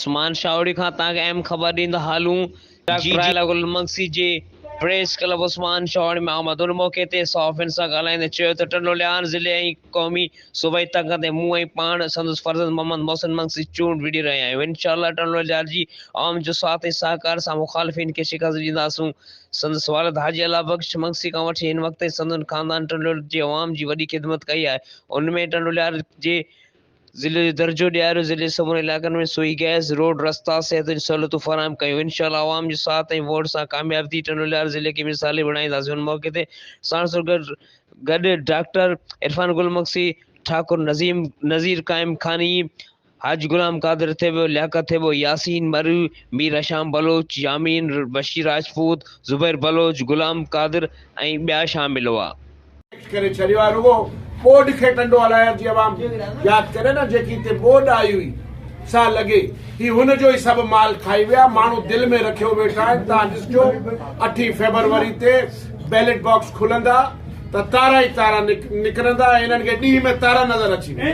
عثمان شاهوڙي کان توهان کي اهم خبر ڏيندا هلون ڊاڪٽر راحيلا گل مگسي جي پريس ڪلب عثمان شاهوڙي ۾ آمد ان موقعي تي صحافين سان ڳالهائيندي چيو ته ٽنڊو ليار ضلعي ۽ قومي صوبائي تڪ تي مون ۽ پاڻ سندس فرزند محمد محسن مگسي چونڊ وڙهي رهيا آهيون انشاء الله ٽنڊو ليار جي عوام جو ساٿ ۽ سهڪار سان مخالفين کي شڪست ڏينداسون سندس والد حاجي الله بخش مگسي کان وٺي هن وقت تائين سندن خاندان ٽنڊو جي عوام جي وڏي خدمت ڪئي آهي ان ۾ ٽنڊو ليار جي ضلعي جو درجو ڏياريو، ضلعي جي سمورن علائقن ۾ سوئي گئس، روڊ، رستا، صحت جون سهولتون فراهم ڪيون، انشاء الله عوام جو ساٿ ۽ ووٽ سان ڪامياب ٿي ٽنڊولهيار ضلعي کي مثالي بڻائينداسين، ان موقعي تي ساڻس گڏ ڊاڪٽر عرفان گل مگسي، ٺاڪر نظيم، نذير قائم خاني، حاجي غلام قادر ٿيٻو، لياقت ٿيٻو، ياسين مري، مير هشام بلوچ، يامين بشير راجپوت، زبير بلوچ، غلام قادر ۽ ٻيا شامل هئا. ڪري ڇڏيو آهي رڳو ٻوڏ کي ٽنڊو الهيار جي عوام ياد ڪري نه جيڪي هتي ٻوڏ آئي هئي سا لڳي هي هن جو ئي سڀ مال کائي ويا ماڻهو دل ۾ رکيو ويٺا آهن توهان ڏسجو اٺين فيبروري تي بيلٽ باڪس کلندا ته تارا ئي تارا نڪرندا ۽ هنن کي ڏينهن ۾ تارا نظر اچي ويندا.